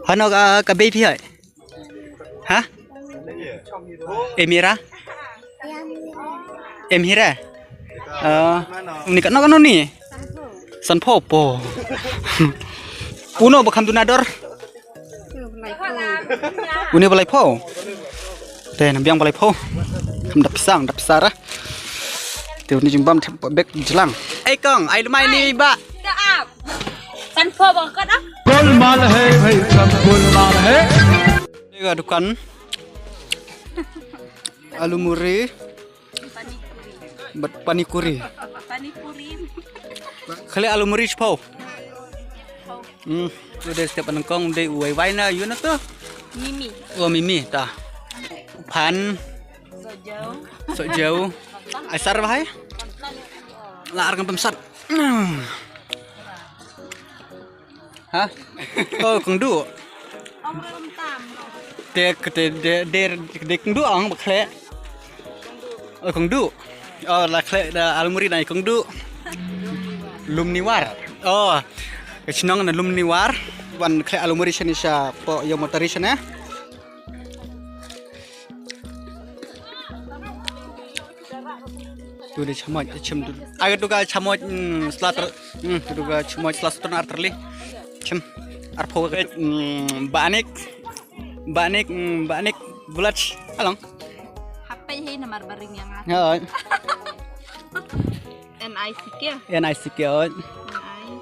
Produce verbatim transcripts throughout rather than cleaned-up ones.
Hano ka, ka bei phi hai? Ha? Emira? Emira? Ah, ni kano kano ni? Sanpho po. Uno ba kham duna dor. Uni ba laiphew. Te na biang ba laiphew. Kham da pisa, da pisa ra. Te uni jingbam thep bek jlang. Ei kong, ai lumai ni ba. Sanpho ba ka da. Golmaal hai bhai, sab golmaal hai. Ka dukan. Aloo muri. Bad pani puri. Pani puri. Khale aloo muri shiphew. Hmm, tu dei step nyngkong dei u wai wai na yu na tu. Mimi. Oh, mimi ta. Phan. Sojau. Sojau. Ai sar ba hai? La ar kan pemsat. Ha? Oh, kong du. Ong rum tam. Te te de de de kong du ong ba khleh. Oh, kong du. Oh, la khleh da aloo muri na kong du. Lumniwar. Oh. Ka chnong na Lumniwar. Wan khleh aloo muri shane sha po yo motari shane. Tu dei chamoch, chim tu. Aga tu ka chamoch, mm, slat, mm, tu ka chamoch slat sutun ar tyrli. Chim, arphew ka, mm, banik, banik, mm, banik, bulach, along. Hapai hai namar baring yang ada. Ya. N I C K. N I C K, oi. N I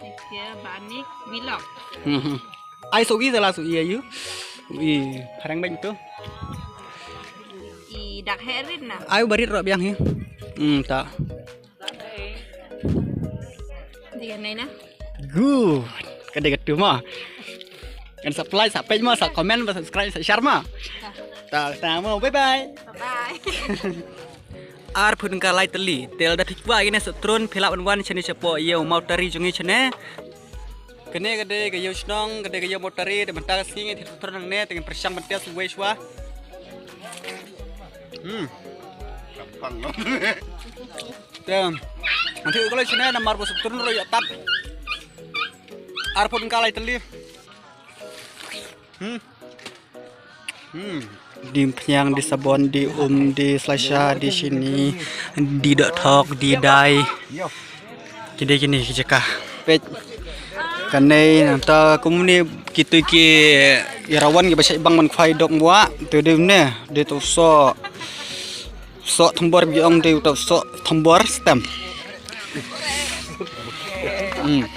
C K, banik, bilok. Mhm. Ai so i la so i ayu. I harang bang tu. I dak herin na. Ai barit ro biang hi. Hmm, ta. Dia nai na. Good. Ka dei ka tu ma. Kan subscribe, sa page ma, sa comment, sa subscribe, sa share ma. Ta, ta ma. Bye bye. Bye bye. Arphew tyngka lai tylli. Te lada phi kwah ïa kine sohtrun phi lah ban wan shane shapoh ïew Mawtari jong ngi shane. Kane ka dei ka ïew shnong, ka dei ka ïew Mawtari, te mynta ka sngi ngin thied sohtrun hangne, te ngin pyrshang ban test uwei shuwa. Hmm. Te ngin thied ka lai shane namar ba sohtrun ruh ïa tat. Arphew tyngka lai tylli. Hmm. Hmm. Di phniang, di sabon, di um, di slasha, di shini, di dohthok, di dai. Ki dei kine ki jaka. Peit. Kane nangta kumne kito ki ïarawon kiba shait bang ban khwai dok mwah. To dei ne, dei to soh. Soh thombor, ba ong dei uta u soh thombor stem. Hmm.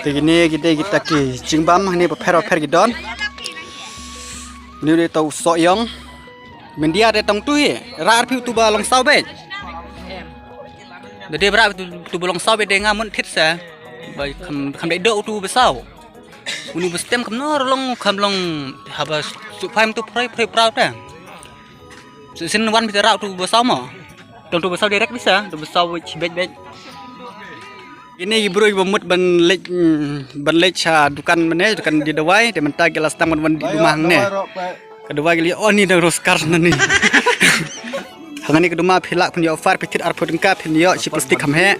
Te kine ki dei kita ki jingbam hangne bapher bapher ki don. Une u dei uta u soh ïong. Myndia te tang tu hi. Rah arphew utu ba long saw beit. Da dei ba rah utu ba long saw beit dei nga mut thied sa. Ba kham, kham dei doh utu ba saw. Uni ba stem kham nor long, kham long haba shu phai mynta phroi phroi prau te. Shisien wan phi te rah utu ba saw mo. Tang utu ba saw direct bisa, utu ba saw chibet bet. Kine ki briew kiba mut ban leit, mm, ban leit sha dukan mane, dukan die dawai, te mynta ki la sdang ban wan die duma hangne. Ka dawai ki la ïoh, oh, ni da roskar na ni. Hangne ka duma phi lah phin ïoh offer, phi thied arphew tyngka phin ïoh shi plastik kham heh.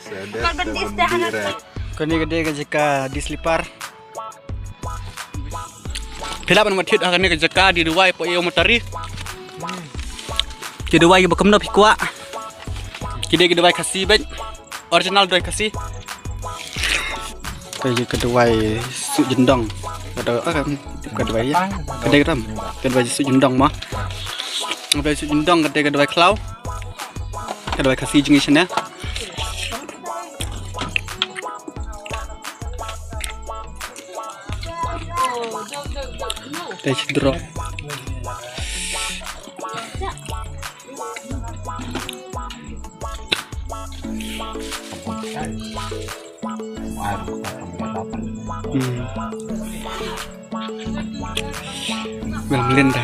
Kane ka dei ka jaka die slipper. Phi lah ban wan thied ha kane ka jaka die dawai hapoh ïew Mawtari. Ki dawai kiba kumno phi kwah. Ki dei ki dawai Khasi beit. Original dawai Khasi. Ka dei ka dawai suh jyndong. Ka dawai, ah, ka dawai ïa. Ka dei ka dawai. Ka dawai suh jyndong mo. Ka dawai suh jyndong, ka dei ka dawai khlaw. Ka dawai Khasi jong ngi shane. Te shi drop. Hmm. Wel, Melinda.